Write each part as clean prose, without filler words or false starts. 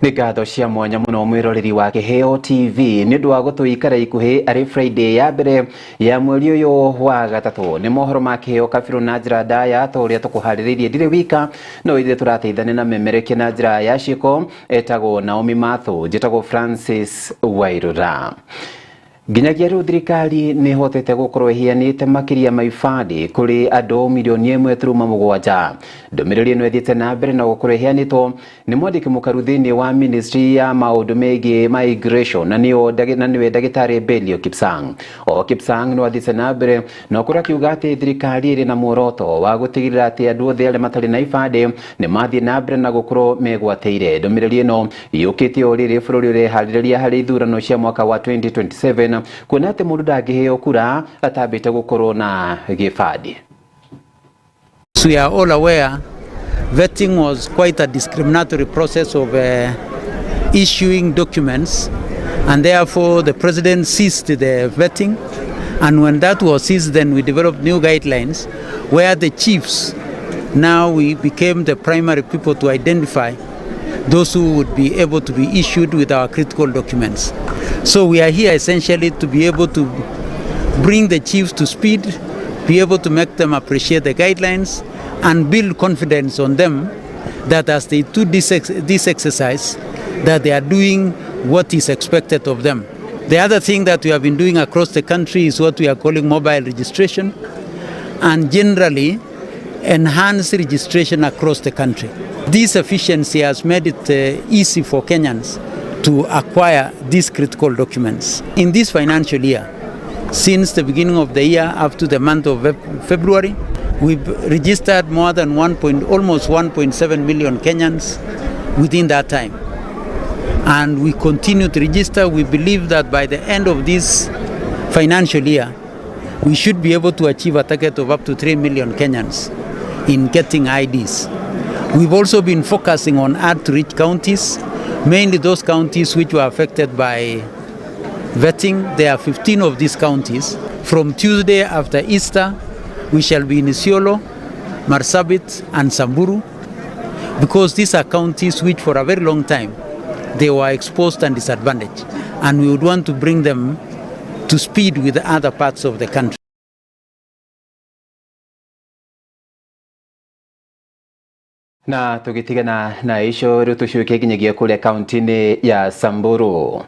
Nĩ ngatho cia mwanya mũno mwĩroreri wa Kĩheo TV nĩ ũndũ wa gũtũikara ikuhĩ arĩ Friday ya mbere ya mweri ũyũ wa gatatũ. Nĩ mohoro ma Kĩheo kabirũ na njĩra ndaya ta ũrĩa tũkũharĩrĩirie. Ndirĩ wika, no ithuĩ tũrateithania na memerekia na njĩra ya ciĩko. Etagwo Naomi Mathu, njĩtagwo Francis Wairũra. Nginyagia rĩu thirikari nĩ ĩhotete gũkorwo ĩheanĩte makĩria ma ibandĩ kũrĩ andũ milioni 1.7. Ndũmĩrĩri ĩno ĩthiĩte na mbere na gũkorwo ĩheanĩtwo nĩ mwandĩki mũkaru thĩinĩ wa ministry ya maũndũ megiĩ migration, na nĩwe ndagĩtarĩ Belio Kipsang. O Kipsang no athiĩte na mbere na gũkorwo akiuga atĩ thirikari ĩrĩ na muoroto wa gũtigĩrĩra atĩ andũ othe arĩa matarĩ na ibandĩ nĩ mathiĩ na mbere na gũkorwo megwatĩire. Ndũmĩrĩri ĩno yũkĩte o rĩrĩ bũrũri ũreharĩrĩria harĩ ithurano cia mwaka wa 2027, kuona atĩ mũndũ ndangĩheo kura atambĩte gũkorwo na gĩbandĩ. We are all aware vetting was quite a discriminatory process of issuing documents, and therefore the president ceased the vetting, and when that was ceased, then we developed new guidelines where the chiefs now we became the primary people to identify those who would be able to be issued with our critical documents. So we are here essentially to be able to bring the chiefs to speed, be able to make them appreciate the guidelines and build confidence on them that as they do this exercise, that they are doing what is expected of them. The other thing that we have been doing across the country is what we are calling mobile registration, and generally enhanced registration across the country. This efficiency has made it easy for Kenyans to acquire these critical documents. In this financial year, since the beginning of the year up to the month of February, we've registered more than one point, almost 1.7 million Kenyans within that time. And we continue to register. We believe that by the end of this financial year, we should be able to achieve a target of up to 3 million Kenyans in getting IDs. We've also been focusing on hard-to-reach counties, mainly those counties which were affected by vetting. There are 15 of these counties. From Tuesday after Easter, we shall be in Isiolo, Marsabit, and Samburu, because these are counties which for a very long time they were exposed and disadvantaged, and we would want to bring them to speed with other parts of the country. Na tũgĩtigana na icio rĩu tũcoke nginyagia kũrĩa kaunti-inĩ ya Samburu.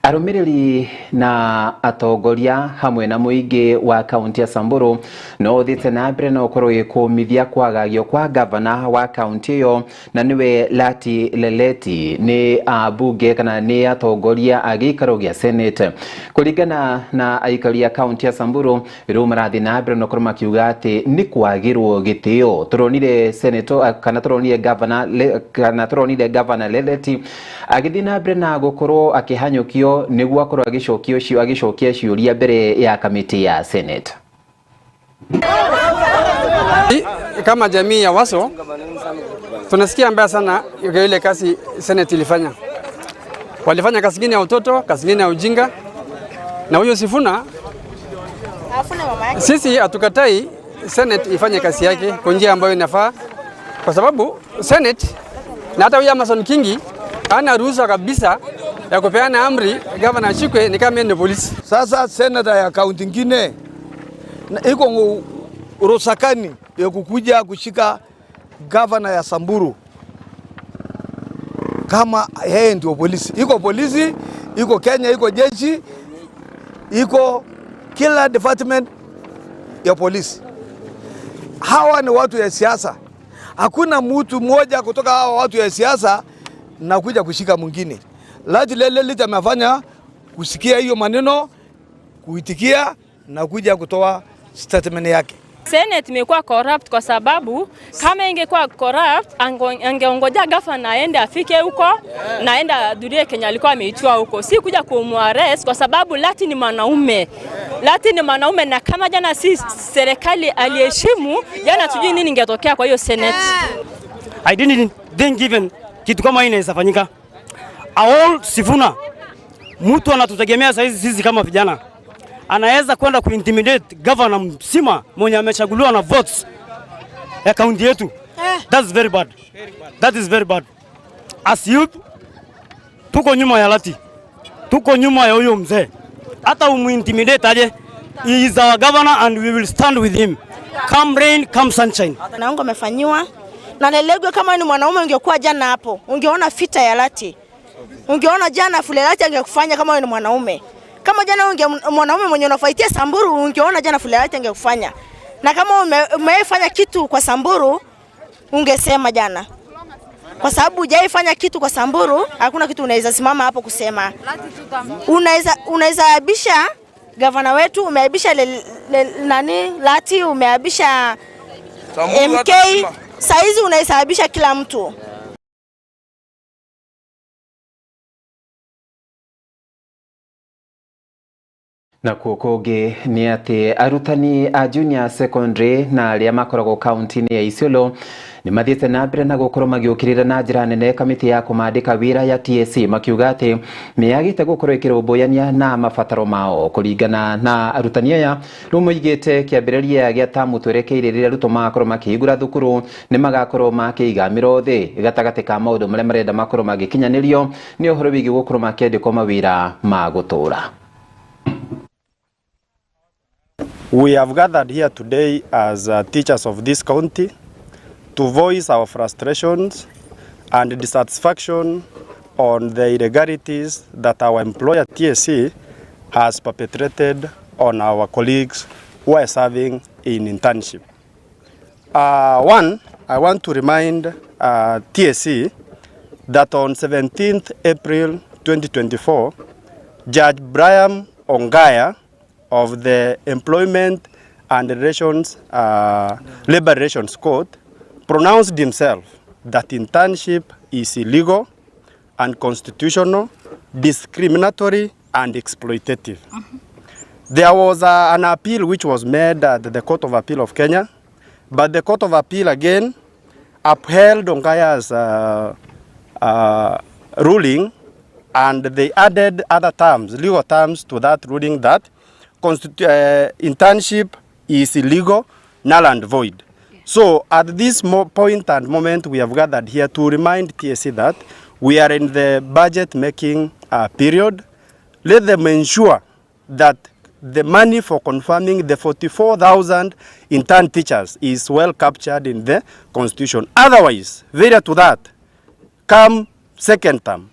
Arũmĩrĩri na atongoria hamwe na mũingĩ wa kaunti ya Samburu no ũthiĩte na mbere na ũkorwo ũgĩkũmithia kwagagio kwa gavana wa kaunti ĩyo, na nĩwe Lati Leleti, nĩ ambunge kana nĩ atongoria a gĩikaro gĩa Senate. Kũringana na aikari a kaunti ya Samburu, rĩu marathiĩ na mbere na ũkorwo makiuga atĩ nĩ kwagĩrwo gĩtĩo. Tũronire senator, kana tũronire gavana, kana tũronire gavana Leleti agĩthiĩ na mbere na gũkorwo akĩhanyũkio nĩguo akorwo agĩcokia ciũria mbere ya kamĩtĩ ya Senate. Kama jamii ya Waso tunasikia mbaya sana ile kazi Senate ilifanya. Walifanya kazi nyingine ya utoto, kazi nyingine ya ujinga. Na huyo Sifuna, sisi hatukatai Senate ifanye kazi yake kwa njia ambayo inafaa, kwa sababu Senate na hata huyo Amason Kingi hana ruhusa kabisa ya kupeana amri gavana ashikwe ni kama ni polisi. Sasa senator ya kaunti nyingine iko rusakani ya kukuja kushika gavana ya Samburu kama yeye ndio polisi. Iko polisi, iko Kenya, iko jeshi, iko kila department ya polisi. Hawa ni watu ya siasa. Hakuna mtu mmoja kutoka hawa watu ya siasa na kuja kushika mwingine. Lati lele lita amefanya kusikia hiyo maneno, kuitikia na kuja kutoa statement yake. Senate imekuwa corrupt kwa sababu kama ingekuwa corrupt angeongoja gavana aende afike huko na aende adurie Kenya alikuwa ameitiwa huko, si kuja kumuarrest kwa sababu Lati ni mwanaume. Lati ni mwanaume, na kama jana si serikali aliheshimu jana, tujui nini ingetokea kwa hiyo Senate. I didn't think even kitu kama hii inaweza fanyika. Aol Sifuna, mtu anatutegemea saizi sisi kama vijana, anaweza kwenda kuintimidate governor mzima mwenye amechaguliwa na votes ya kaunti yetu. That's very bad. That is very bad. As youth, Tuko nyuma ya Lati, tuko nyuma ya huyo mzee, hata umuintimidate aje, he is our governor and we will stand with him come rain come sunshine. Na wangu amefanyiwa na Lelegwe, kama ni mwanaume ungekuwa jana hapo, ungeona fita ya Lati, ungeona jana fule Lati angekufanya kama wewe ni mwanaume. Kama jana unge mwanaume mwenye unafaitia Samburu, ungeona jana fule Lati angekufanya. Na kama umefanya kitu kwa Samburu, ungesema jana. Kwa sababu hujaifanya kitu kwa Samburu, hakuna kitu unaweza simama hapo kusema. Unaweza aibisha gavana wetu, umeaibisha nani Lati, umeaibisha MK, saizi unaweza aibisha kila mtu. Na kuo kũngĩ nĩ atĩ arutani a junior secondary na arĩa makoragwo kaunti-inĩ ya Isiolo nĩ mathiĩte na mbere na gũkorwo magĩũkĩrĩra na njĩra nene kamĩtĩ ya kũmandĩka wĩra ya TSC makiuga atĩ nĩ yagĩte gũkorwo ĩkĩrũmbũyania na mabataro mao. Kũringana na arutani aya, rĩu moigĩte kĩambĩrĩria gĩa tamu twerekeire rĩrĩa arutwo magakorwo makĩhingũra thukuru nĩ magakorwo makĩiga mĩro thĩ gatagatĩ ka maũndũ marĩa marenda makorwo magĩkinyanĩrio nĩ ũhoro wĩgiĩ gũkorwo makĩandĩkwo mawĩra ma gũtũũra. We have gathered here today as teachers of this county to voice our frustrations and dissatisfaction on the irregularities that our employer TSC has perpetrated on our colleagues who are serving in internship. One, I want to remind TSC that on 17th April 2024, Judge Brian Ongaya of the Employment and Relations, Labor Relations Court pronounced himself that internship is illegal, unconstitutional, discriminatory, and exploitative. There was an appeal which was made at the Court of Appeal of Kenya, but the Court of Appeal again upheld Ongaya's ruling, and they added other terms, legal terms to that ruling that internship is illegal, null and void. So at this point and moment, we have gathered here to remind TSC that we are in the budget making period. Let them ensure that the money for confirming the 44,000 intern teachers is well captured in the constitution. Otherwise, failure to that, come second term,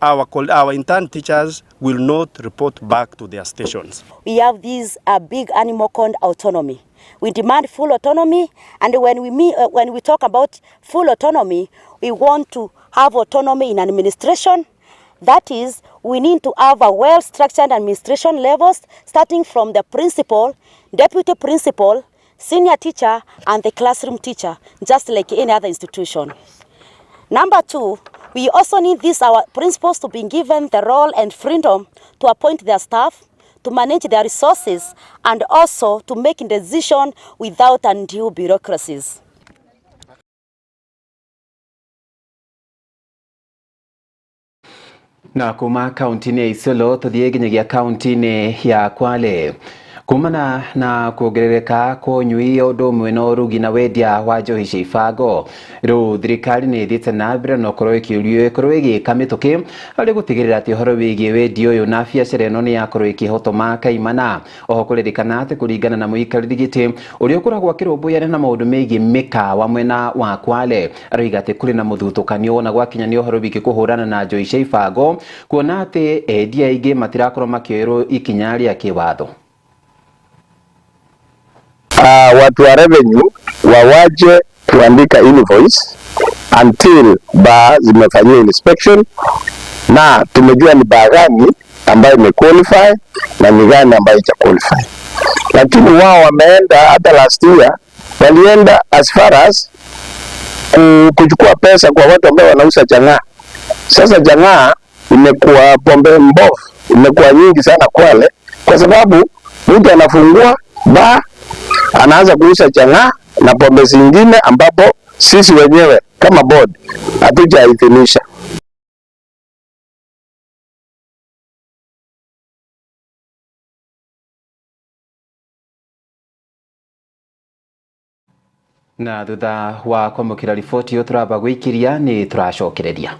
our intern teachers will not report back to their stations. We have this big animal called autonomy. We demand full autonomy, and when we talk about full autonomy, we want to have autonomy in administration. That is, we need to have a well-structured administration levels, starting from the principal, deputy principal, senior teacher, and the classroom teacher, just like any other institution. Number two, we also need these our principals to be given the role and freedom to appoint their staff, to manage their resources, and also to make decisions without undue bureaucracies. Na kuma kaunti-inĩ ya Isiolo tũthiĩ nginyagia kaunti-inĩ ya Kwale. Kumana na kuongerereka kwa ũnyui ũndũ ũmwe na ũrugi na wendia wa njohi cia ibango, rĩu thirikari nĩ ĩthiĩte na mbere na ũkorwo ĩkĩũrio ĩkorwo ĩgĩka mĩtũkĩ harĩ gũtigĩrĩra atĩ ũhoro wĩgiĩ wendia ũyũ na biacara ĩno nĩ yakorwo ĩkĩhotoma kaimana. Oho kũririkana atĩ kũringana na mũikarĩri gĩtĩ ũrĩa ũkoragwo akĩrũmbũyania na maũndũ megiĩ mĩkawa mwena wa Kwale, aroiga atĩ kũrĩ na mũthutũkanio wona gwakinya nĩ ũhoro wĩgiĩ kũhũrana na njohi cia ibango, kuona atĩ endia aingĩ matirakorwo makĩoerwo ikinya rĩa kĩwatho. Watu wa revenue wawaje kuandika invoice until bar zimefanyiwa inspection na tumejua ni bar gani ambayo imequalify na ni gani ambayo qualify. Lakini wao wameenda, hata last year walienda as far as kuchukua pesa kwa watu ambao wanauza chang'aa. Sasa chang'aa imekuwa pombe mbovu, imekuwa nyingi sana Kwale, kwa sababu mtu anafungua bar anaanza kuuza chang'aa na pombe zingine ambapo sisi wenyewe kama board hatujaidhinisha. Na thutha wa kwamũkĩra riboti ĩyo tũramba gwĩkiria nĩ tũracokereria.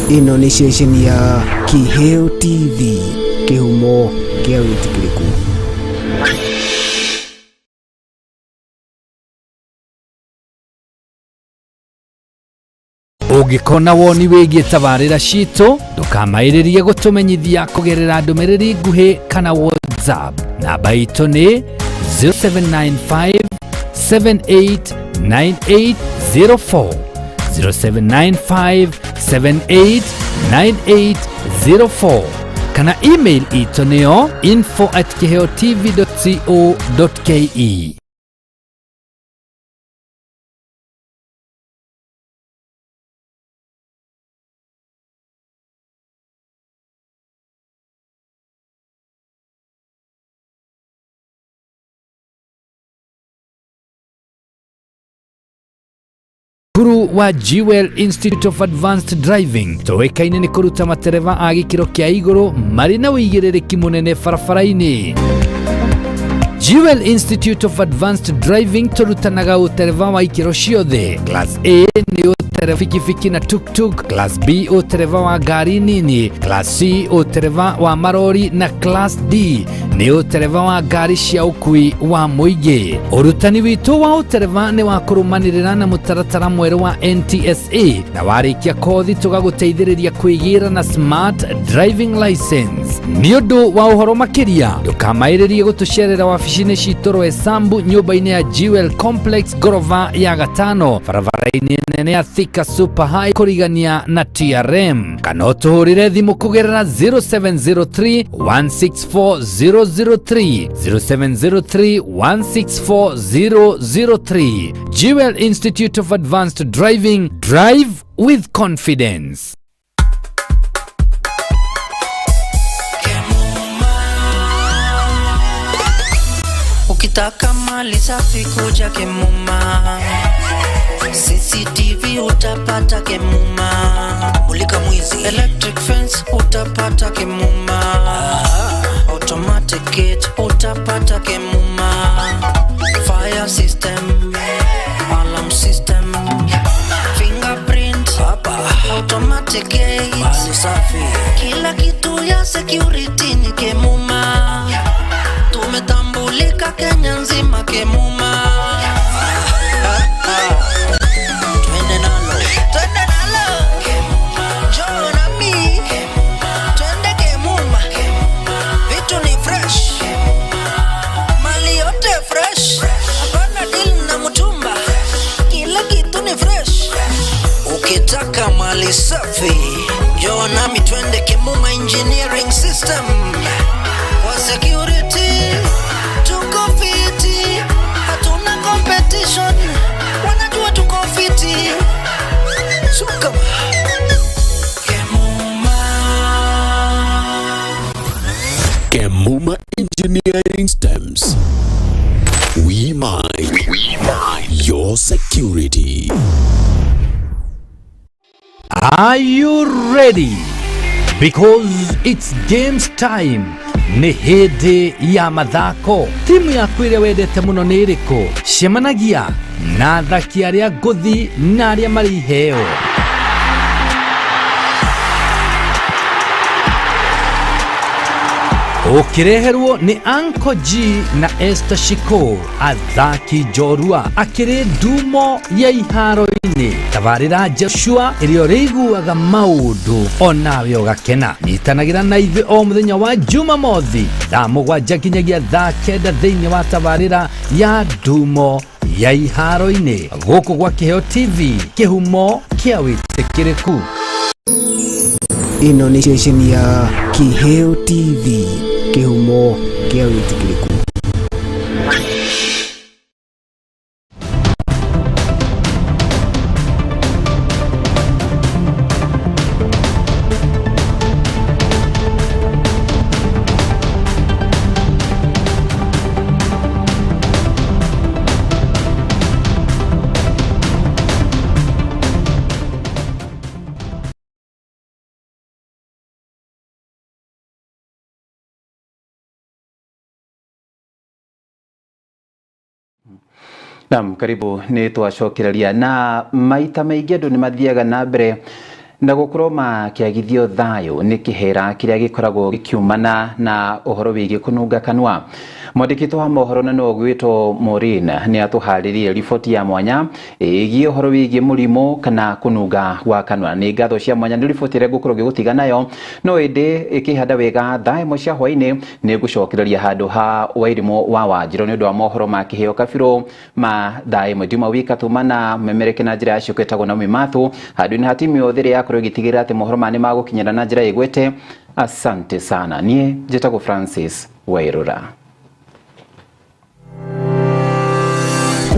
Ĩno nĩ ceceni ya Kiheo TV, kĩhumo kĩa wĩtĩkĩrĩku. Ũngĩkona woni wĩgiĩ tabarĩra citũ, ndũkamaĩrĩrie gũtũmenyithia kũgerera ndũmĩrĩri nguhĩ kana WhatsApp. Namba itũ nĩ 0795 789804, 0795 789804, kana email itũ nĩyo info@kiheotv.co.ke. Cukuru wa Jewel Institute of Advanced Driving tũĩkaine nĩ kũruta matereba a gĩkĩro kĩa igũrũ marĩ na ũigĩrĩrĩki mũnene barabara-inĩ. Jewel Institute of Advanced Driving tũrutanaga ũtereba wa ikĩro ciothe. Class A nĩ ũtereba bikibiki na tuktuk, Class B ũtereba wa ngari nini, Class C ũtereba wa marori na Class D nĩ ũtereba wa ngari cia ũkui wa mũingĩ. Ũrutani witũ wa ũtereba nĩ wa kũrũmanĩrĩra na mũtaratara mwerũ wa NTSA, na warĩkia kothi tũgagũteithĩrĩria kwĩgĩra na smart driving license. Nĩ ũndũ wa ũhoro makĩria, ndũkamaĩrĩrie gũtũcerera wabici-inĩ citũ Roysambu, nyũmba-inĩ ya Jewel Complex, ngorova ya gatano, barabara-inĩ nene ya Thika Super High kũrigania na TRM, kana ũtũhũrĩre thimũ kũgerera 0703 164 003, 0703 164 003. Jewel Institute of Advanced Driving, drive with confidence. Ukitaka mali safi kuja Kemuma, CCTV utapata Kemuma, mulika mwizi, electric fence utapata Kemuma, automatic gate utapata Kemuma, fire system, alarm system, fingerprint, automatic gate, mali safi, kila kitu ya security ni Kemuma. Tumetambulika Kenya nzima Kemuma. Twende nalo, twende nalo, njoo nami, twende Kemuma. Vitu ni fresh, mali yote fresh, hapana deal na mtumba, kila kitu ni fresh. Ukitaka mali safi, njoo nami twende Kemuma Engineering System. Kwa security tuko fiti, hatuna competition, wanajua tuko fiti. Suka Kemuma. Kemuma Engineering Stems. We mind your security. Are you ready? Because it's games time. Nĩ hĩndĩ ya mathako. Timu yaku ĩrĩa wendete mũno nĩ ĩrĩkũ? Cemanagia na athaki arĩa ngũthi na arĩa marĩ iheo. Ũkĩreherwo nĩ Anko G na Esther Shiko, athaki njorua akĩrĩ ndumo ya iharo-inĩ. Tabarĩra Joshua ĩrĩa ũrĩiguaga maũndũ onawe ũgakena. Nyitanagĩra na ithuĩ o mũthenya wa Jumamothi thaa 7 nginyagia thaa 9 thĩinĩ wa tabarĩra ya ndumo ya iharo-inĩ gũkũ gwa Kĩheo TV, kĩhumo kĩa wĩtĩkĩrĩku. Ĩno nĩ ceceni ya Kiheo TV, kĩhumo kĩa wĩtĩkĩrĩku. Naam, karibu. Nĩ twacokereria na maita maingĩ andũ nĩ mathiaga na mbere Na gũkorwo makĩagithio thayũ nĩ kĩhera kĩrĩa gĩkoragwo gĩkiumana na ũhoro wĩgiĩ kũnunga kanua. Mwandĩkitwo wa mohoro na no gwĩtwo Maureen nĩ atũharĩrie riboti ya mwanya ĩgiĩ ũhoro wĩgiĩ mũrimũ kana kũnunga gwa kanua. Nĩ ngatho cia mwanya nĩ riboti ĩrĩa ngũkorwo ngĩgũtiga nayo, no ĩndĩ ĩkĩhanda wega thaa 1 cia hwaĩ-inĩ nĩ ngũcokereria handũ ha Wairimũ wa Wanjirũ nĩ ũndũ wa mohoro ma kĩheo kabirũ ma thaa 1. Nduma wika tumana memereke na njĩra ya ciũko ĩtagwo Naomi Mathu handũ-inĩ ha timu yothe ĩrĩa yakorwo ĩgĩtigĩrĩra atĩ mohoro maya nĩ magũkinyĩra na njĩra ĩgwete. Asante sana. Niĩ njĩtagwo Francis Wairura.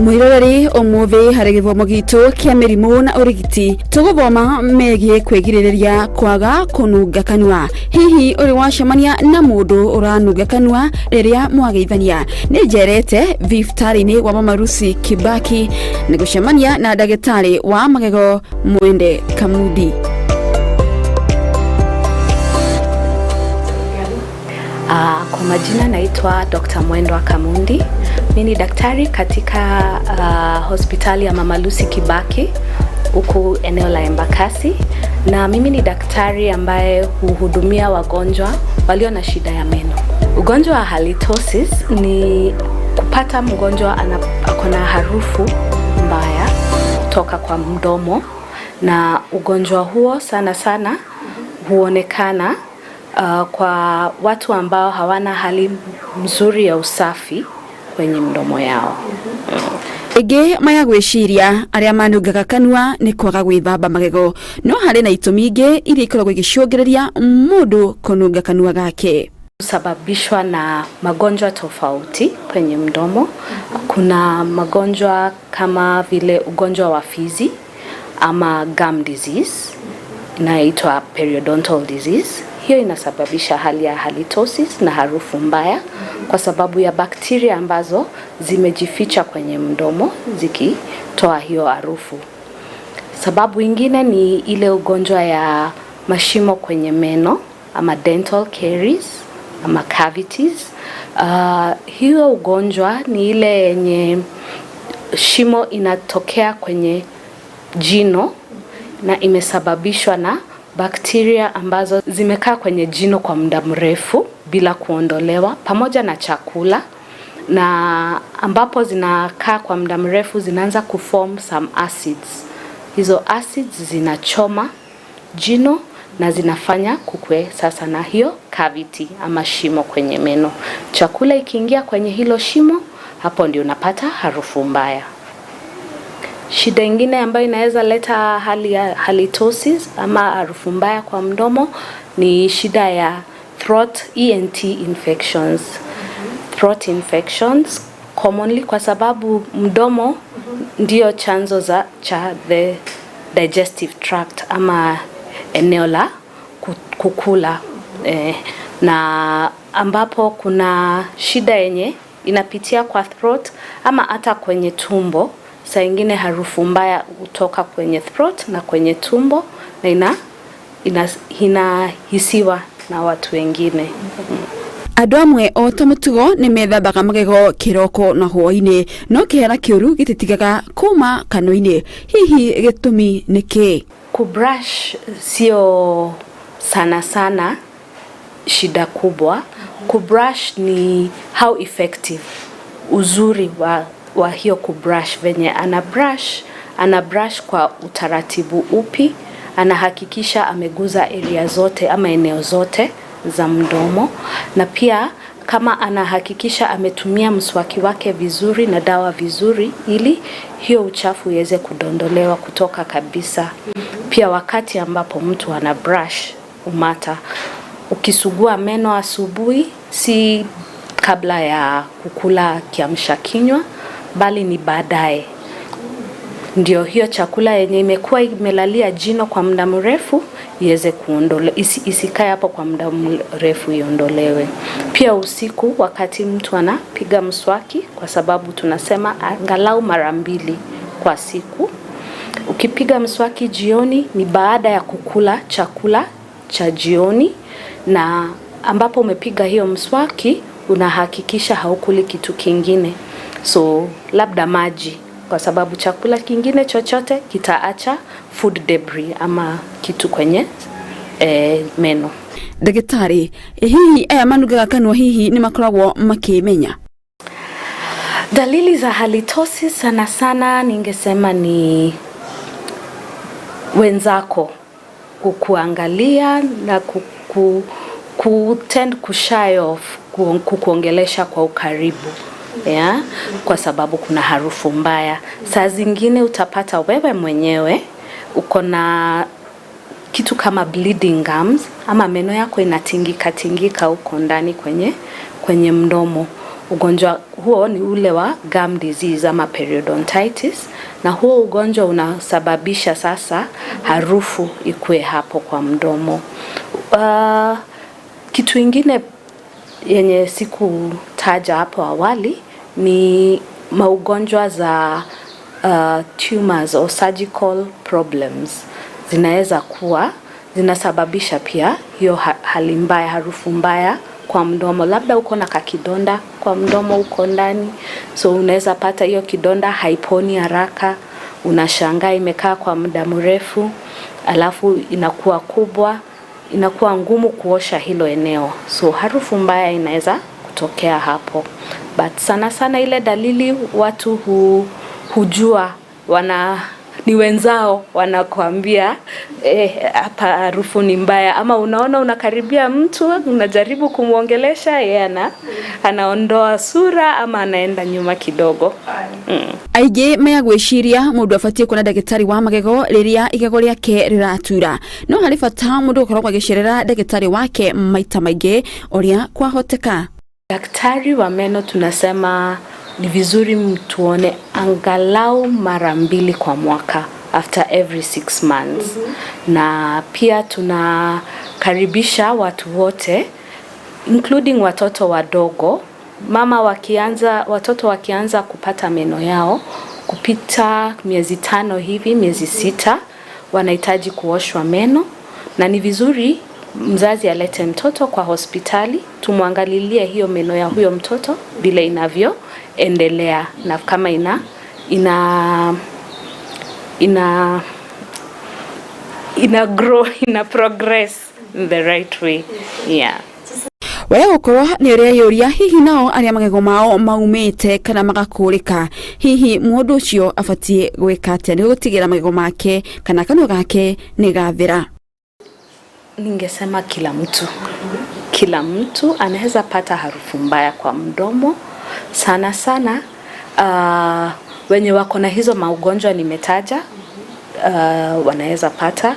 Mwiroreri umuthi hari githomo gitu kia mirimu na urigiti tuguthoma megie kwigiririria kwaga kununga kanua. Hihi uri wacemania na mundu uranunga kanua riria mwageithania? Ni njerete thibitarĩ-inĩ wa Mama Lucy Kibaki ni gucemania na ndagĩtarĩ wa magego Mwende Kamundi. Kwa majina naitwa Dr. Mwendwa Kamundi. Mimi ni daktari katika hospitali ya Mama Lucy Kibaki huku eneo la Embakasi, na mimi ni daktari ambaye huhudumia wagonjwa walio na shida ya meno. Ugonjwa wa halitosis ni kupata mgonjwa ako na harufu mbaya kutoka kwa mdomo, na ugonjwa huo sana sana huonekana kwa watu ambao hawana hali mzuri ya usafi kwenye mdomo yao. Ĩngĩ maya gwĩciria arĩa manungaga kanua nĩ kwaga gwĩthamba magego, no harĩ na itũmi ingĩ iria ikoragwo igĩcũngĩrĩria mũndũ kũnunga kanua gake. Husababishwa na magonjwa tofauti kwenye mdomo. Kuna magonjwa kama vile ugonjwa wa fizi ama gum disease inaitwa periodontal disease. Hiyo inasababisha hali ya halitosis na harufu mbaya kwa sababu ya bakteria ambazo zimejificha kwenye mdomo zikitoa hiyo harufu. Sababu ingine ni ile ugonjwa ya mashimo kwenye meno ama dental caries ama cavities. Hiyo ugonjwa ni ile yenye shimo inatokea kwenye jino na imesababishwa na bakteria ambazo zimekaa kwenye jino kwa muda mrefu bila kuondolewa pamoja na chakula, na ambapo zinakaa kwa muda mrefu zinaanza kuform some acids. Hizo acids zinachoma jino na zinafanya kukue sasa na hiyo cavity ama shimo kwenye meno. Chakula ikiingia kwenye hilo shimo, hapo ndio unapata harufu mbaya. Shida ingine ambayo inaweza leta hali ya halitosis ama harufu mbaya kwa mdomo ni shida ya throat ENT infections. Throat infections commonly kwa sababu mdomo ndio chanzo cha the digestive tract ama eneo la kukula, na ambapo kuna shida yenye inapitia kwa throat ama hata kwenye tumbo. Saa ingine harufu mbaya hutoka kwenye throat na kwenye tumbo na inahisiwa na watu wengine. Andũ amwe o ta mũtugo nĩ methambaga magego kĩroko na hwaĩ-inĩ, no kĩhera kĩũru gĩtitigaga kuma kanua-inĩ. Hihi gĩtũmi nĩ kĩĩ? Kubrush sio sana sana shida kubwa. Kubrush ni how effective, uzuri wa hiyo kubrush, venye ana brush kwa utaratibu upi, anahakikisha ameguza area zote ama eneo zote za mdomo, na pia kama anahakikisha ametumia mswaki wake vizuri na dawa vizuri ili hiyo uchafu iweze kudondolewa kutoka kabisa. Pia wakati ambapo mtu ana brush umata, ukisugua meno asubuhi si kabla ya kukula kiamsha kinywa, bali ni baadaye. Ndio hiyo chakula yenye imekuwa imelalia jino kwa muda mrefu iweze kuondolewa, isikae hapo kwa muda mrefu, iondolewe. Pia usiku wakati mtu anapiga mswaki, kwa sababu tunasema angalau mara 2 kwa siku. Ukipiga mswaki jioni ni baada ya kukula chakula cha jioni, na ambapo umepiga hiyo mswaki unahakikisha haukuli kitu kingine. So labda maji kwa sababu chakula kingine chochote kitaacha food debris ama kitu kwenye meno. Ndagĩtarĩ, hihi aya manungaga kanua hihi nĩ makoragwo makĩmenya? Dalili za halitosis sana sana ningesema ni wenzako kukuangalia na kutend kushy off, kukuongelesha kwa ukaribu, yeah? Kwa sababu kuna harufu mbaya. Saa zingine utapata wewe mwenyewe uko na kitu kama bleeding gums ama meno yako inatingika tingika huko ndani kwenye mdomo. Ugonjwa huo ni ule wa gum disease ama periodontitis, na huo ugonjwa unasababisha sasa harufu ikue hapo kwa mdomo. Kitu ingine yenye sikutaja hapo awali ni maugonjwa za tumors or surgical problems zinaweza kuwa zinasababisha pia hiyo hali mbaya, harufu mbaya kwa mdomo. Labda uko na kakidonda kwa mdomo uko ndani, so unaweza pata hiyo kidonda haiponi haraka, unashangaa imekaa kwa muda mrefu, alafu inakuwa kubwa, inakuwa ngumu kuosha hilo eneo, so harufu mbaya inaweza kutokea hapo. But sana sana ile dalili watu hujua ni wenzao wanakuambia, hapa harufu ni mbaya, ama unaona unakaribia mtu unajaribu kumwongelesha, yeye anaondoa sura ama anaenda nyuma kidogo. Aingĩ maya gwĩciria mũndũ abatiĩ kuona ndagĩtarĩ wa magego rĩrĩa igego rĩake rĩratura, no harĩ bata mũndũ gũkoragwo agĩcerera ndagĩtarĩ wake maita maingĩ ũrĩa kwahoteka. Daktari wa meno tunasema ni vizuri mtuone angalau mara mbili kwa mwaka, after every 6 months. Na pia tunakaribisha watu wote, including watoto wadogo. Mama wakianza, watoto wakianza kupata meno yao kupita miezi 5 hivi, miezi 6, wanahitaji kuoshwa meno, na ni vizuri mzazi alete mtoto kwa hospitali tumwangalilie hiyo meno ya huyo mtoto vile inavyoendelea na kama ina grow, ina progress in the right way, yeah. We gũkorwo nĩ ũreyũria hihi nao arĩa magego mao maumĩte kana magakũrĩka, hihi mũndũ ũcio abatiĩ gwĩka atĩa nĩ gũtigĩra magego make kana kanua gake nĩ gathera? Ningesema kila mtu anaweza pata harufu mbaya kwa mdomo, sana sana wenye wako na hizo maugonjwa nimetaja, wanaweza pata,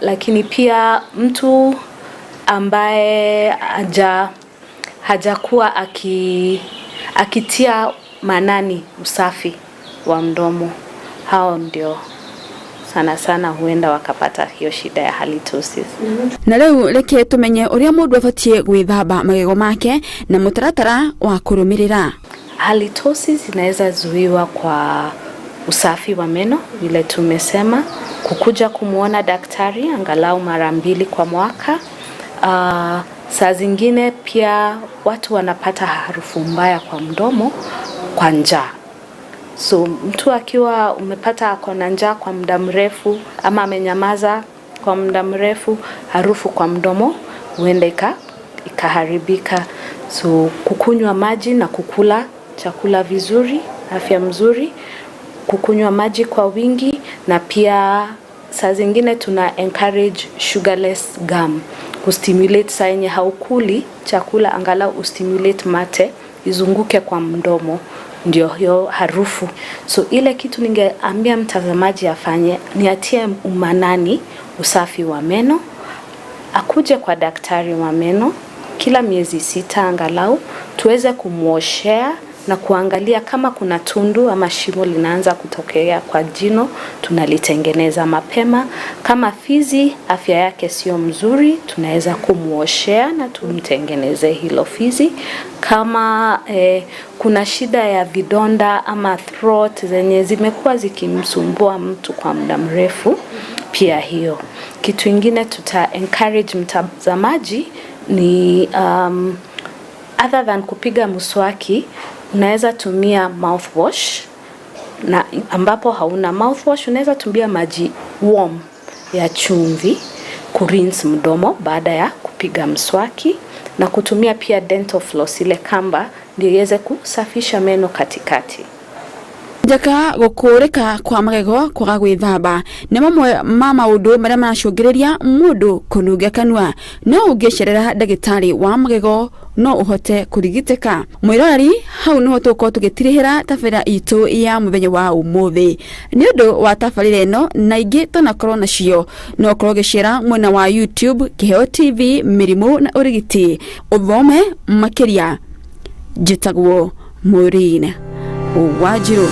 lakini pia mtu ambaye hajakuwa akitia maanani usafi wa mdomo, hao ndio sana sana huenda wakapata hiyo shida ya halitosis. Na rĩu reke tũmenye ũrĩa mũndũ abatiĩ gwĩthamba magego make na mũtaratara wa kũrũmĩrĩra. Halitosis inaweza zuiwa kwa usafi wa meno vile tumesema, kukuja kumwona daktari angalau mara mbili kwa mwaka. Saa zingine pia watu wanapata harufu mbaya kwa mdomo kwa njaa. So mtu akiwa umepata ako na njaa kwa muda mrefu ama amenyamaza kwa muda mrefu, harufu kwa mdomo huenda ikaharibika. So kukunywa maji na kukula chakula vizuri, afya mzuri, kukunywa maji kwa wingi, na pia saa zingine tuna encourage sugarless gum kustimulate, saa yenye haukuli chakula angalau ustimulate mate izunguke kwa mdomo ndio hiyo harufu. So ile kitu ningeambia mtazamaji afanye ni atie umanani usafi wa meno, akuje kwa daktari wa meno kila miezi 6 angalau, tuweze kumwoshea na kuangalia kama kuna tundu ama shimo linaanza kutokea kwa jino, tunalitengeneza mapema. Kama fizi afya yake sio mzuri, tunaweza kumwoshea na tumtengeneze hilo fizi. Kama kuna shida ya vidonda ama throat zenye zimekuwa zikimsumbua mtu kwa muda mrefu, pia hiyo. Kitu ingine tuta encourage mtazamaji ni other than kupiga mswaki, unaweza tumia mouthwash. Na ambapo hauna mouthwash, unaweza tumia maji warm ya chumvi kurinse mdomo baada ya kupiga mswaki na kutumia pia dental floss, ile kamba, ndio iweze kusafisha meno katikati. Njaka gũkũrĩka kwa magego, kwaga gwĩthamba nĩ mamwe ma maũndũ marĩa maracũngĩrĩria mũndũ kũnunga kanua. No ũngĩcerera ndagĩtarĩ wa magego no ũhote kũrigitĩka. Mwĩroreri, hau nĩho tũgũkorwo tũgĩtirihĩra tabarĩra itũ ya mũthenya wa ũmũthĩ. Nĩ ũndũ wa tabarĩra ĩno na ingĩ tũnakorwo nacio, no ũkorwo ũgĩcera mwena wa YouTube Kĩheo TV mĩrimũ na ũrigiti ũthome makĩria. Njĩtagwo Maureen Wanjiru.